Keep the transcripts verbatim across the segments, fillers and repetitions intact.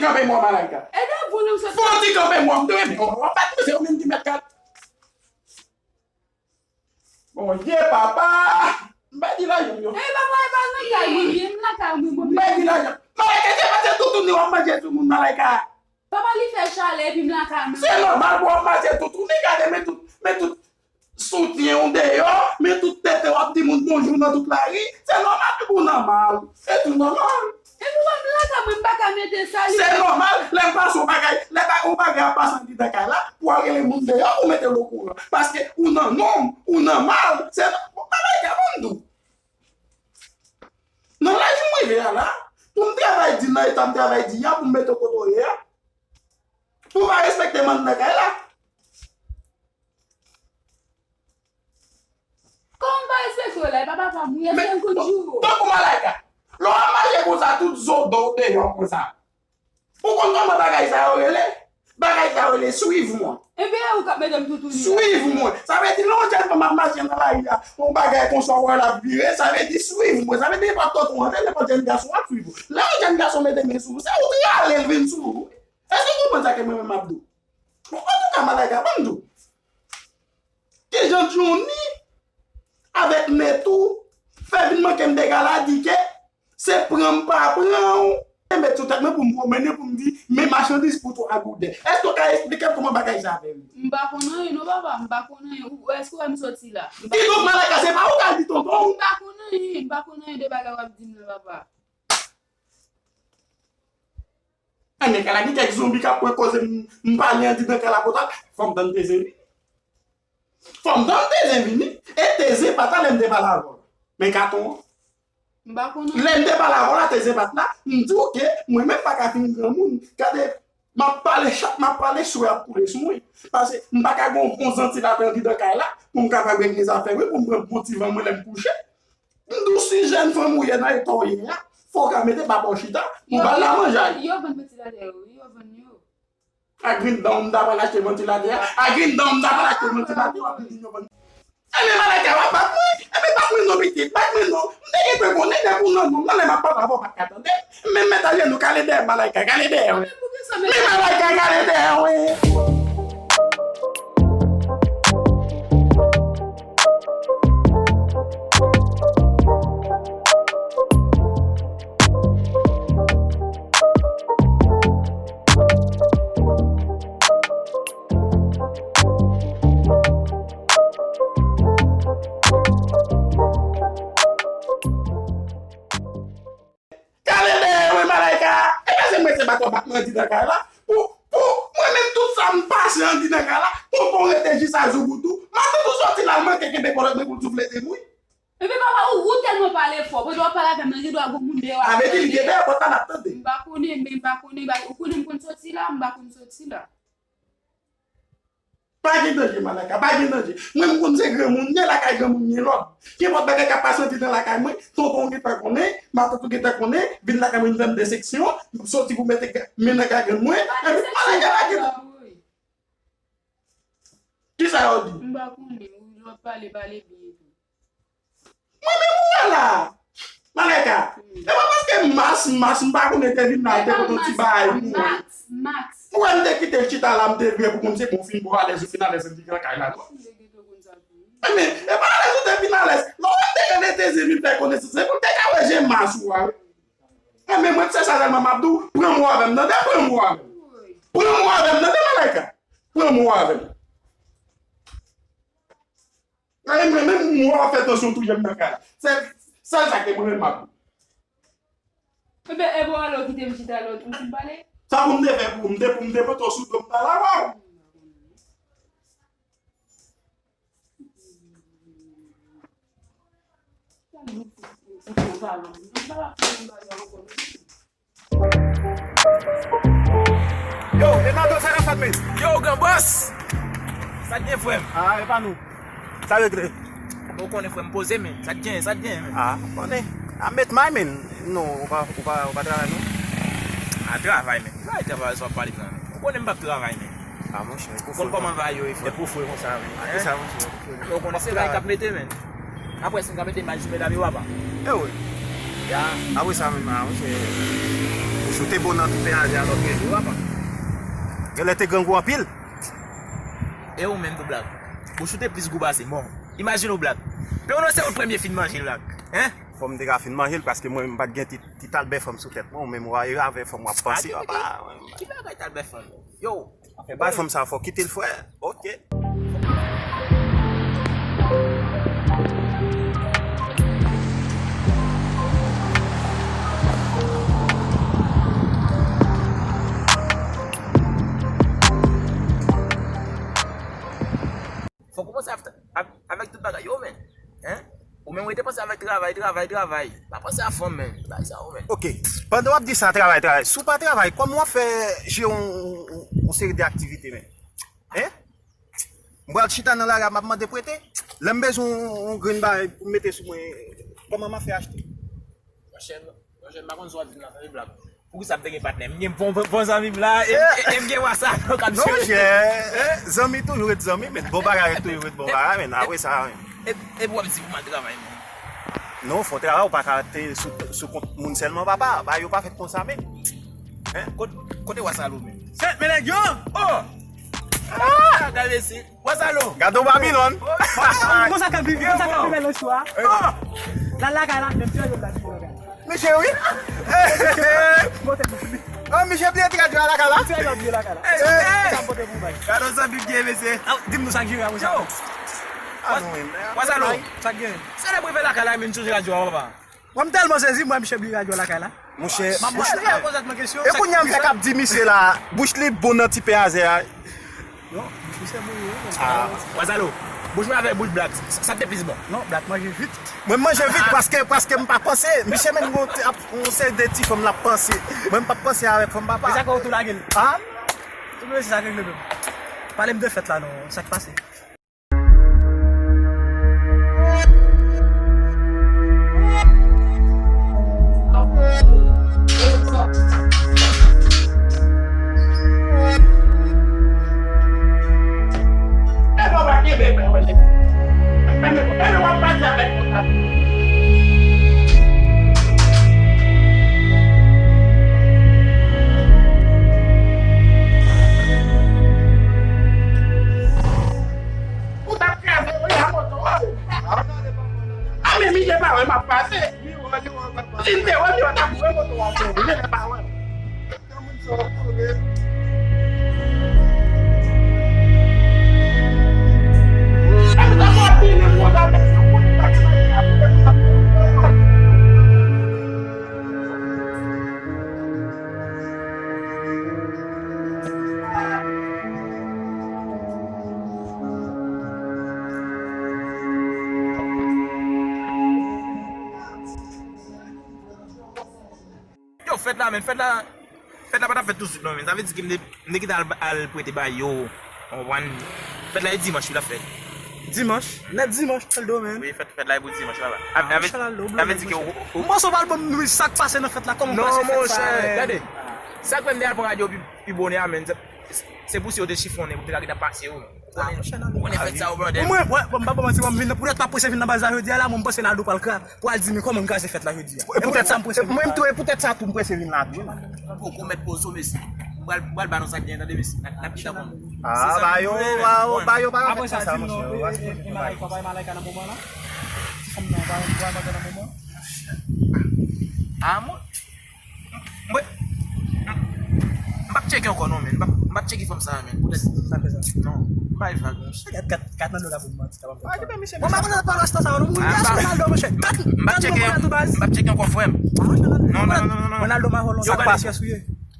kanpe mò, Malaika. E de vou nou sot. Fò ti kanpe mò, m te renmen w ap bat mwen, se ou menm ki mèt kat. Bondye, papa! M pèdi lajan m yo. E papa, e pa nan kay mwen, m lakay mwen, bon. M pèdi lajan. Malaika, se pa se toutouni w ap manje sou moun, Malaika. Papa, li fè chalè, epi m lakay mwen. Se nòmal pou w ap manje toutouni, gade, men tout, men tout soutyen w deyò, men tout tete w ap di moun bonjou nan tout lari. Se nòmal pou w nan mal. Se tou nòmal. Epi wè m lakay mwen, m pa ka mete sa, li. Se nòmal, lè m pase yon bagay, lè ba-, yon bagay ap pase andidan kay la, pou w al rele moun deyò, pou w mete l okouran. Paske ou nan nonm, ou nan mal, se nò-, bon, bagay ka ban m di w. Nan laj m rive a la, pou m travay di nan eta m travay di a, pou m mete w kote w ye a, pou w pa respekte m andidan kay la. Kòman m pa respekte w la? E pa papa m ou ye, èske m konn joure w? Tankou Malaika. Lè w ap mache konsa, tout zo do w deyò konsa. Ou konn kòman bagay sa yo rele? Bagay sa yo rele swiv mwen. Ebyen, e ou k ap mete m toutouni. Swiv mwen. Sa vle di, lè yon jèn fanm ap mache nan lari a, yon bagay konsa, w wè l ap vire, sa vle di, swiv mwen. Sa vle di, nenpòt kote w antre, nenpòt jèn gason ap swiv ou. Lè yon jèn gason mete men sou ou, se ou k rale l vin sou ou. Èske w konprann sa ke mwen menm m ap di w? Bon, antouka, Malaika, ban m di w. Kijan Johnny avèk Netou fè vin manke m dega la, di ke se pran m pa pran w, e met sou tèt mwen pou m pwomennen pou m di, men machandiz pou twa gouden. Èske w ka esplike m kòman bagay sa fè rive? M pa konn anyen non, papa, m pa konn anyen. Ou, èske w wè m soti la? Kidonk, Malaika, se pa ou k al di tonton w? M pa konn anyen, m pa konn anyen de bagay w ap di m nan, papa. Ebyen, kay la gen kèk zonbi k ap pran koze m, m pale andidan kay la pòtal. Fò m tann Teze vini. Fò m tann Teze vini. E Teze pa t la lè m te pale avè w. Men katon an. M pa konn anyen. Lè m te pale avè w la, Teze pa t la. M di w ke mwen menm m pa ka fin granmoun. Gade, m ap pale chak, m ap pale, swe ap koule sou mwen. Paske m pa ka gen yon bon zantilatè andidan kay la pou m kapab regle zafè mwen, pou m pran bon ti van mwen lè m kouche. M di w si jèn fanm ou ye nan eta w ye a, fò w ka mete baba w chita, pou ba l la manjay. Yo vann vantilatè yo, wi, yo vann yo. A grenn dan w m ta pral achte vantilatè a, a grenn dan w m ta pral achte vantilatè a, ap di yo vann. Ebyen, Malaika, w ap bat mwen, ebyen, bat mwen non, pitit, bat mwen non. M te gentan konnen, depi w nan nonm nan, lè m ap pale avè w, w pa t ka tande. Men m met ajenou, kale dèyè m, Malaika, kale dèyè mwen. Men Malaika, kale dèyè mwen. Kale dèyè mwen, Malaika! E pa se mwen se bat w ap bat mwen andidan kay la. Pou, pou mwen menm tout sa m pase andidan kay la, tonton rete jis a zoubout ou. Matant ou soti la, l manke kenbe kolòt mwen pou l souflete m, wi. Ebyen papa, ou, ou tèlman pale fò, pandan w ap pale avè m nan, gen dwa gon moun deyò ap tande. Sa vle di li gen dèyè pòt la, l ap tande. M pa konnen, men m pa konnen, ou konnen m konn soti la, m pa konn soti la. Pa gen danje, Malaika, pa gen danje. Mwen, m konn se granmoun, men lakay granmoun gen lòd. Kenpòt bagay k ap pase andedan lakay mwen, tonton w gentan konnen, matant ou gentan konnen, vin lakay mwen, vin fè m deseksyon, soti pou mete ga-, men nan gagann mwen, epi Malaika pa gen. Kisa yo di? M pa konnen, ou lè w ap pale, pale byen tou. Mwen menm ou wè la. Malaika, e pa paske Mas, Mas, m pa konnen te vin la, te pote yon ti bagay pou mwen. Ou wè m te kite l chita la, m te vire pou konn se bon fin bon alèz, ou fin alèz, m di gran kay la, non. Ebyen, e pa alèz ou te fin alèz. Lè w wè m te rele Teze vin fè konesans, se pou l te ka wè je Mas ou a, wi. Ebyen, mwen, se sa sèlman m ap di w, pran mo avè m, tande, pran mo avè m. Pran mo avè m, tande, Malaika. Pran mo avè m. Gade mwen menm, mwen w ap fè tansyon touye m nan kay la. Sèl, sèl sa ke mwen menm m ap di. Ebyen, e bon, alò, kite m chita lòt, ou fin pale? Sa pou m te fè pou ou, m te, pou m te pote w sou do m pale avè w. Yo, Leonardo, sa k ap fèt, men? Yo, gran bòs! Sa k gen, frè m? Ah, e pa nou. Sa regle. Bon, ou konnen, frè m, poze, men. Sa k gen, sa k gen, men? Ah, ou konnen. A met may, men. Non, ou pa, ou pa, ou pa travay, non? A travay, men. Travay, travay, sa w ap pale, men. Ou konnen m p ap travay, men. Ah, monchè, e pou fre. Ou konn kòman bagay yo ye, frè m? E pou fre konsa, men. Apre sa, monchè, e pou fre. Ou konnen se bagay k ap mete, men. Apre, si m ka mete imaj sou medam yo, papa. E wi. Ya. Apre sa menm, ah, monchè, ou Si w te bon nan ti pen azè a lòt rejyon, papa. Genlè te grangou anpil. E ou menm tou, Black? Bouch ou te plis gou pase mò. Imajine w, Black. Pe w nan se ou premye fin manje, Black. Hein? Fò m te ka fin manje l, paske mwen, m pa t gen ti, ti talbè fanm sou tèt mwen, ou menm w a, e avè fanm w ap panse, papa. Ki bagay talbè fanm? Yo, anfen, bay fanm sa fò kite l, frè. Ok. Fòk ou panse avèk, avèk tout bagay yo, men. Hein? Ou menm rete panse avèk travay, travay, travay. Pa panse a fanm, men. Bagay sa yo, men. Ok. Pandan w ap di sa, travay, travay. Si w pa travay, kòman w ap fè jere yon, yon, yon seri de aktivite, men? Hein? M pral chita nan lari a, m ap mande prete. Lè m bezwen yon, yon grenn bagay pou m mete sou mwen, kòman m ap fè achte? Monchè, monchè, m pa konn sa w ap di m la, tande, Black. Poukisa m te gen patnè? M gen bon, bon, bon zanmi m la, e, e, e m gen Wasalo k ap jere. Non, monchè, zanmi toujou ret zanmi, men bon bagay toujou ret bon bagay, men apre sa, men. E, e, e pou w ap di pou m al travay, men. Non, fò travay, ou pa ka te sou, sou kont moun sèlman, papa. Bagay yo pa fèt konsa, men. Hein? Kot-, kote Wasalo, men? Se, men nèg yo! Oh! Ah! Gade mesye. Wasalo. Gade w Babilòn. Konsa k ap viv, konsa k ap viv lè swa. L al lakay la, menm ti yo l ap viv lakay la. Mesye, wi. Mwen te bliye. Ah, mesye bliye ti radyo a lakay la. Ti yo l ap viv lakay la. Sa m pote pou bay. Gade sa bib gen, mesye. Ah, di m nou sa k jere apre sa. Yo. Ah, non, men. Wasalo. Sa k gen? Se lè m rive lakay la, men m sonje radyo a, papa. Mwen, m tèlman sezi, mwen, misye bliye radyo lakay la. Monchè, m ap pale a poze tèt mwen kesyon. E kounye a m fèk ap di misye la, bouch li bon nan ti pen azè a. Non, misye bon, wi. Ah. Wasalo, bouch mwen avèk bouch Black, sa, sa te plis bon. Non, Black manje vit. Mwen, m manje vit paske, paske m pa panse. Misye menm gon, ap, yon seri de ti fanm l ap panse. Mwen, m p ap panse avèk fanm, papa. E sa k fè w tou lage l? Ah? Ou menm se sa k regle menm. Pale m de fèt la, non. Sa k pase? Ou t ap kraze wi a moto a. A men misye pa wè m ap pase. Si l te wè m, yo t ap boure moto a pou li, men l pa wè m. Yo, fèt la, men, fèt la, fèt la pa t ap fèt tousuit, non, men. Sa vle di ke m te, m te kite al, al prete bay yo. Ou konprann? Fèt la, e dimanch, wi, l ap fèt. Dimanch? Nèt dimanch, Aldo, men. Wi, fèt, fèt la, e pou dimanch, la, la. Ah, sa vle di ke ou, ou, m panse w pral ban m sa k pase nan fèt la, kòman w pase fèt sa, men? Gade. Sa k fè m te al pran radyo pi, pi bonè a, men. Se, se pou si yo te chifwonnen, pou m te ka gentan pase yo, men. Ou konnen, ou konnen fèt sa yo, brother. Mwen, mwen, mwen, m pa ba w manti, mwen, m vin, poutèt m ap prese vin nan baz la jodi a la, mwen, m panse Naldo pral kra-, pral di m kòman m kraze fèt la jodi a. E poutèt sa, mwen tou, e poutèt sa tou m prese vin la tou. Poko mèt poze w, mesye. M pral, m pral ba nou sa k gen, tande, mesye. N ap, n ap gentan konn. Ah, ba yo, ba yo, ba yo pa fè sa, monchè. Apre sa, di m non, e, e, e Malaika, pa e Malaika nan moman la? Ti fanm nan, pa, pa e Malaika nan moman? Ah, mwen, Mwen, m p ap tcheke ankò non, men. M p ap, m p ap tcheke fanm sa a, men. Poutèt sa fè sa. Non, m pa vag, monchè. Gad, gad, gad Naldo la pou manti, kapab fè sa. Mwen pa konn pale astan sa yo, non, moun ki astan Naldo, monchè. Gad, gad moun konn tou baz. M p ap tcheke ankò, frè m. Non, non, non, non, non. Naldo, m a fè w lontan, sa k pase?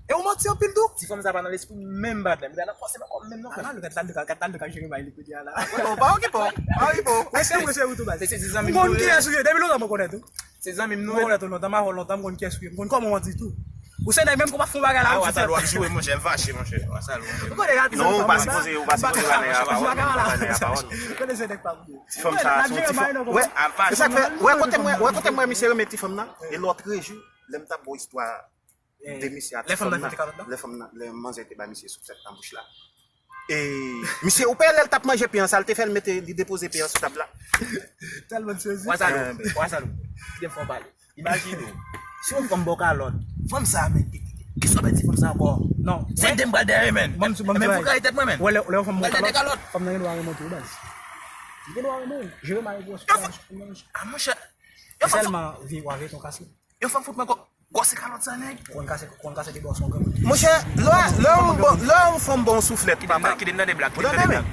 E ou manti anpil tou. Ti fanm sa pa nan lespri m menm, patnè. M pa nan fòseman kòm menm non, frè m. Naldo, gad Naldo, gad Naldo k ap jere bay li kounye a la. Bon, pa okipe w, pa okipe w. Mwen se, mwen se ou tou baz. M konn kiyès ou ye, depi lontan mwen konnen tou. Se zanmi m nou. Mwen konnen tou lontan, m a wè w lontan, m konn kiyès ou ye, m konn kòman w ap di tou. Ou se nèg menm ke w pa fè yon bagay la, ou di tèt. Ou ap joure, monchè, m fache, monchè. Ou konnen gade. Non, ou pa sipoze, ou pa sipoze ba nèg la pawòl, ou pa ba nèg la pawòl. Ou konnen se nèg pa pou yo. Ti fanm sa, se yon ti fanm. Wè, se sa k fè, wè kote mwen, wè kote mwen, misye renmen ti fanm nan, e lòt jou, lè m t ap ba w istwa de misye a ti fanm nan, lè fanm nan, lè manzè te bay misye souflèt nan bouch la. E misye, ou pa wè lè l t ap manje pen an, sa l te fè, l mete, li depoze pen an sou tab la. Tèlman sezi. Wè sa, Lou. Wè sa, Lou. Kite m fè w pale. Imajine w, si yon fanm ba w kalòt, fanm sa a, men, Kisa w fè ti fanm sa ankò? Non. Se de m pral dèyè, men. Ban m, ban m Men fou kay tèt mwen, men. Wè, lè, lè yon fanm bon kalòt, fanm nan gen dwa renmen tou, baz. Li gen dwa renmen w. Jere mari gwòs. Yo fanm. Ah, monchè. Yo fanm. Sèlman, vi, w a veye ton kase. Yo fanm fout mwen gwo, gwo se kalòt sa, nèg. Konn kase, konn kase de bò son granmoun. Monchè, lè, lè yon bon, lè yon fanm bon souflèt, papa. Kite m tande blag, kite m tande blag.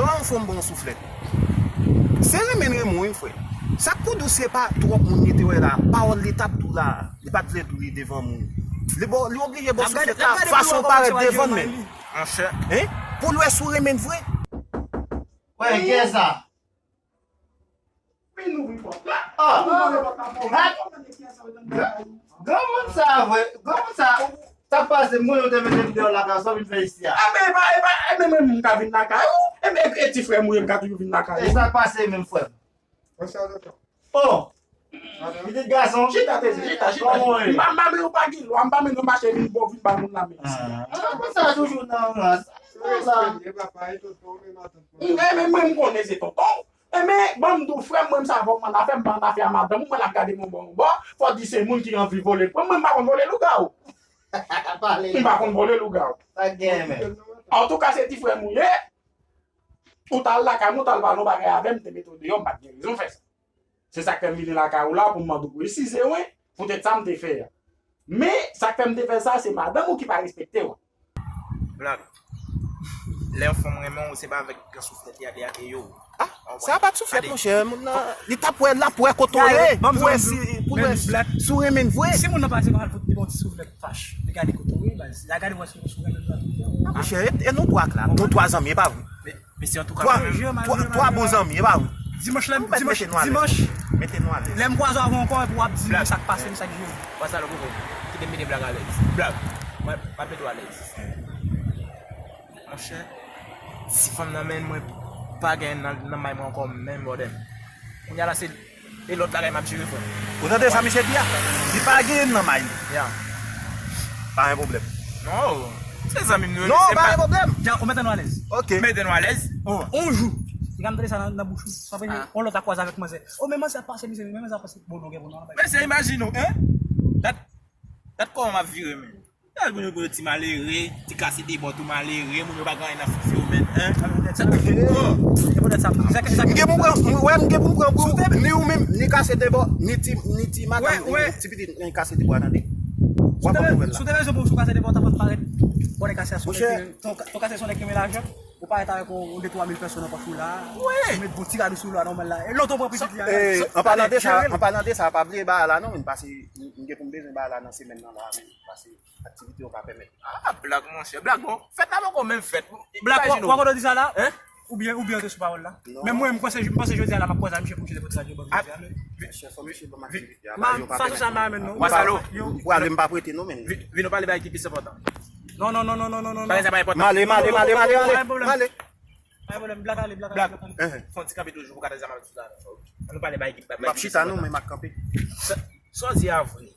Lè yon fanm bon souflèt. Se renmen renmen, wi, frè. Sa k pou di w se pa twòp moun li te wè la, pawòl li t ap di w la. Li pa t vle di w li devan moun. Li bo, li oblije bo souflèt la fason w parèt devan l menm. Monchè. Hein? Pou l wè si w renmen l vre. Wè, kiyès sa? Vin ouvri pòt la. Ah. Vin ouvri pòt la pou mwen. Granmoun sa vre, granmoun sa. Sa k pase, m konnen w te mete m deyò lakay ou, sa w vin fè isi a? Enben, e pa, e pa, enben, mwen menm m ka vin lakay ou. Enben, e, e ti frè m ou ye, m ka toujou vin lakay ou. E sa k pase menm, frè m? Oh! Pitit gason. Chita, Tezi, chita, chita. Kòman w ye? M pa, m pa menm ou pa gen lwa, m pa menm nan mache vin bo, vin bay moun la men. Ah, konsa toujou nan rans. Enben, mwen, m konnen se tonton. Enben, ban m di w, frè m, mwen, m sa fè w annafè, m pa annafè a madanm ou, mwen l ap gade m yon bò, yon bò, fò w di se moun ki anvi vole. Mwen, mwen, m pa konn vole lougawou. M pa konn vole lougawou. Antouka, se ti frè m ou ye. Ou t al lakay mwen, ou t al pale yon bagay avè m, m te mete w deyò, m pa t gen rezon fè sa. Se sa k fè m vini lakay ou la pou m mande w pou eskize mwen, poutèt sa m te fè a. Men, sa k fè m te fè sa, se madanm ou ki pa respekte w. Blag. Lè yon fanm renmen w, se pa avèk gran souflèt li ap ede yo. Ah, sa pa t souflèt, monchè. Moun nan, li t ap wè, l ap wè kote w ye, pou wè si, pou wè si w renmen l vre. Si moun nan pase pa al fout li bon ti souflèt. Fache. Li gade kote w ye, baz. Li gade wè si w sou renmen l la. Ah, monchè, e, e nou twa k la. Nou twa zanmi, e pa vre? Men, men se antouka. Twa, twa, twa bon zanmi, e pa vre? Dimanch la, dimanch, dimanch. Mete nou alèz. Lè m kwaze avè w ankò, epi w ap di m sa k pase, sa k jere. Wè sa, lòt kote. Kite m mete blag alèz. Blag. Mwen, m ap mete w alèz. Monchè, si fanm nan men mwen pa gen nan, nan may mwen ankò, menm bòdèm. Kounye a la, se E lòt bagay m ap jere, frè. Ou tande sa misye di a? Li pa gen nan may li. Ya. Pa gen pwoblèm. Non, se zanmi m nou ye. Non, pa gen pwoblèm. Dja, ou mete nou alèz. Ok. Mete nou alèz. Oh. On jou, li ka m tande sa nan, nan bouch ou. Sa vle di, on lòt ap kwaze avèk manzè. Oh, men manzè ap pase, misye, men manzè ap pase. Bon, nou gen bon nan. Mesye, imajine w, hein? Dat, dat kòman m ap vire, men. Gade moun yo, pou yo ti malere, ti kase de bò tou malere, moun yo pa gen anyen nan figi yo, men, hein? Sa, oh. M gen pou m pran, m, wè, m gen pou m pran pou ni ou menm, ni kase de bò, ni ti, ni ti madanm, ni ti pitit, ni kase de bò, tande. W ap pran nouvèl la. Si w te bezwen pou w kase de bò, w ta fòk parèt bò de kase a sou ton, ton kase sou nèg ki renmen lajan. Ou parèt avèk yon, yon de twa mil pèso nan pòch ou la. Wi. Ou met bon ti rad ou sou la, nòmal la. E lòt ou pran pitit li a. Eh, an palan de sa, an palan de sa, pa bliye bagay la non, men pase, m gen pou m bezwen bagay la nan semèn nan la, men pase aktivite yo pa pèmèt. Ah, Blag, monchè, Blag, bon, fèt la poko menm fèt. Blag, ou, ou konn di sa la? Hein? Oubyen, oubyen ou te sou pawòl la? Non. Men mwen, m panse, m panse jodi a la, m ap kwaze a misye pou m chita pou ti rad yo ban m jodi a, men. Monchè, fò misye ban m aktivite a, bagay yo pa pèmèt. Fason sa m a renmen non. Wè sa, lo. Ou prale, m pa prete non, men. Vin, vin nou pale bagay ki plis enpòtan. Non, non, non. Bagay sa pa enpòtan. M ale, m ale, m ale, m ale, m ale. Pa gen pwoblèm, Blag ale, Blag ale, Blag ale. Fè yon ti kanpe toujou pou katalizatè sou la. Ann nou pale bay ekip. M ap chita non, men m ap kanpe. Sa, sa w di a vre.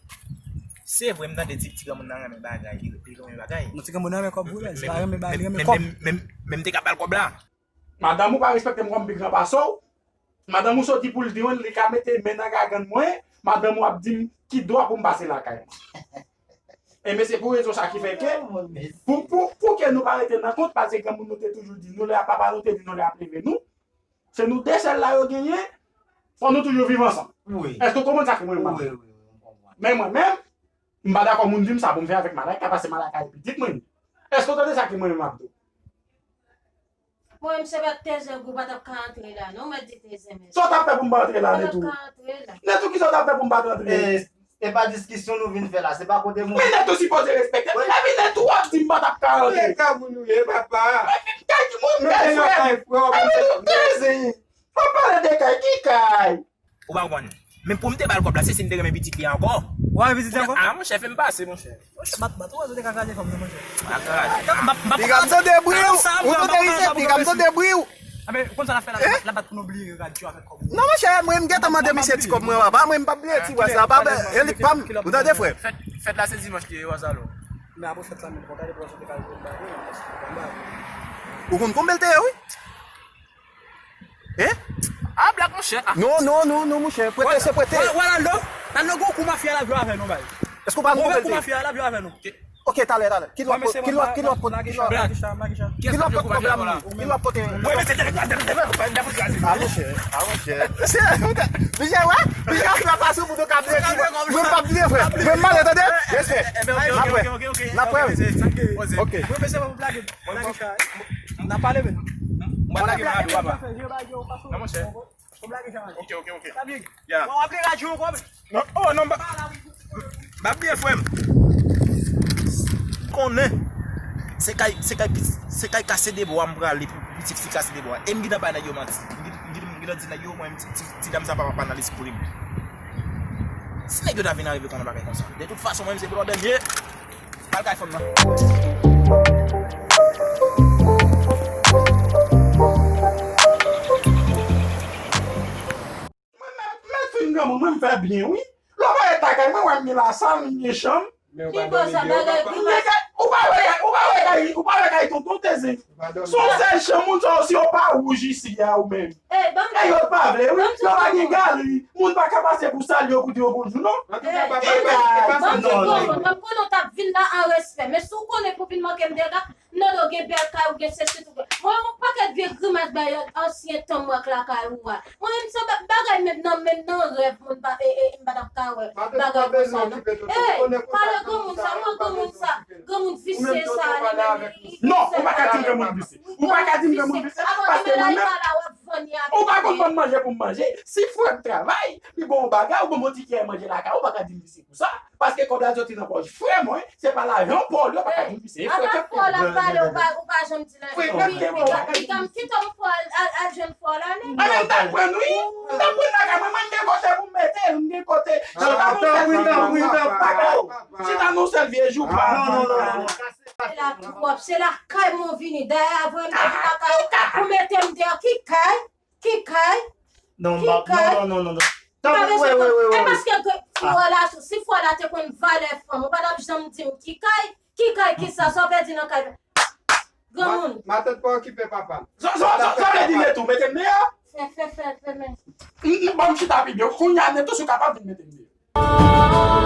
Se vre, m tande di ti granmoun nan renmen bagay, li, li renmen bagay. Non, ti granmoun nan renmen kòb vre, li pa renmen bagay, li renmen kòb. Men, men, men, men m te ka ba l kòb la. Madanm ou pa respekte m kòm pi gran pase w. Madanm ou soti pou l di w, li ka mete men nan gagann mwen, madanm ou ap di m ki dwa pou m pase lakay mwen. Enben, se pou rezon sa ki fè ke, pou, pou, pou ke nou pa rete nan kont, paske granmoun nou te toujou di nou, lè papa nou te di nou, lè y ap leve nou, se nou de sèl la yo genyen, fò nou toujou viv ansanm. Wi. Èske w konprann sa ke mwen, m ap di? Wi, wi, wi, m konprann. Men mwen menm, m pa dakò moun di m sa pou m fè avèk Malaika, paske Malaika e pitit mwen. Èske w tande sa ke mwen menm m ap di w? Mwen menm se mèt Tezen pou m pa t ap ka antre la non, mèt di Tezen mèsi. Sa w t ap fè pou m pa antre la, Netou? M pa t ap ka antre la. Netou, kisa w t ap fè pou m pa t antre? E, e pa diskisyon nou vin fè la, se pa kote moun. Men Netou sipoze respekte m. Epi Netou w ap di m pa t ap ka antre. Men ka moun ou ye, papa. Men kay ki moun, kay frè m. Epi nou Tezen. W ap pale de kay, ki kay? Ou pa konprann. Men pou m te ba l kòb la, se si m te renmen pitit li ankò. Ou pa renmen pitit li ankò? Ah, monchè, fè m pase, monchè. Monchè, bat, bat, ou wè, ou te ka kraze kòm nan, monchè. M pa kraze. M ap, m ap, piga m tande bri w. Ou tande misye, piga m tande bri w. Anben, ou konn sa l ap fè la, l ap bat pou nou bliye radyo avèk kòb. Non, monchè, mwen, m gentan mande misye ti kòb mwen, papa. Mwen, m p ap bliye ti waz la, papa. E li pa m. Ou tande, frè? Fèt, fèt la, se dimanch li ye, waz alo. Men apre fèt la, menm, pou gade pou wè si w te ka jwenn bagay, paske ou konn bagay. Ou konn konbyen l te ye, wi? Hein? Ah, Black, monchè. Ah. Non, non, non, non, monchè. Prete, se prete. Wè, wè, Laldo. Laldo, gon kou mafya la jwe avè nou, bay. Èske w pa konn kou mafya la jwe avè nou? Ke, Ok, talè, talè. Ki lòt kote, ki lòt, ki lòt kote, ki lòt, ki lòt kote pwoblèm li? Ki lòt kote? Ah, monchè, ah, monchè. Misye, wè? Misye ap fè fason pou nou ka vle di. Mwen p ap vle, frè. Mwen mal, tande? Respè. N ap wè. N ap wè, wi. Ok. N ap pale, men. Mwen lage m a dwa, papa. Non, monchè. Ok, ok, ok. Ya. Non, oh, non, m pa, m pa bliye, frè m. Konnen. Se kay, se kay pit-, se kay kase de bwa m prale pou pitit fi kase de bwa. E m gentan bay nèg yo manti. M gentan, m gentan, m gentan di nèg yo, mwen, ti, ti, ti dam sa pa, pa nan lespri m. Si nèg yo ta vin arive konnen bagay konsa. De tout fason, mwen, se pou lòt dènye. Al kay fanm nan. Mwen menm, mèt fin granmoun, mwen m fè byen, wi. Lè w parèt lakay mwen, wè m gen lasal, m gen chanm. Ki bò sa bagay grimas? Ou pa wè kay, ou pa wè kay, ou pa wè kay tonton Tezin. Se yon sèl chanm, moun sa yo, si yo pa wouj isi a, ou menm. E yo pa vle, wi. Yo pa gen galri. Moun pa ka pase pou salye yo, pou di yo bonjou, non. Antouka, papa, e pa, e pa sa, non. Mwen m konnen w t ap vin la an respè, men si w konnen pou vin manke m dega, nan do gen bèl kay, ou gen sesi, tout. Mwen, yon pakèt vye grimas bay ansyen tan m wè k lakay ou a. Mwen menm se ba-, bagay menm nan, menm nan rèv, moun pa, e, e, m pa t ap ka wè bagay konsa, non. Ey, pale granmoun sa, mwen granmoun sa, granmoun visye sa, li menm, li, li, non, ou pa ka di m granmoun visye. Ou pa ka di m granmoun visye, paske mwen menm, ou pa konn ban m manje pou m manje. Si frè m travay, li ba w bagay, ou ban m yon ti kiyè manje lakay, ou pa ka di m visye pou sa. Paske kòb la soti nan pòch frè mwen, se pa lajan pa w li, ou pa ka di m visye. Apa fò l ap pale, ou pa, ou pa janm di l anyen. Frè, gade mwen, ou pa ka di m visye. Kite m fò al, al, al jwenn fò la, nèg. A, men m t ap pran, wi. M t ap pran lakay mwen, mwen, m gen kote pou m mete l, m gen kote. Chita nan sèl vye jou, pa. Non, non, non, non. Se la twòp, se lakay mwen vini. Dayè, avan m vin lakay ou, ou mete m deyò. Ki kay? Ki kay? Non, non, non, non, non. Tanpri, wi, wi, wi, wi. E paske ke fwa la, si fwa la te konn valè fanm, ou pa t ap janm di m ki kay, ki kay, ki sa, sa w pèdi nan kay. Granmoun. Ma-, matant pa okipe papa. Sa, sa, sa, sa vle di Netou, mete m deyò? Fè, fè, fè, fè, men. M, m, ban m chita pi byen. Kounye a, Netou, si w kapab, vin mete m deyò.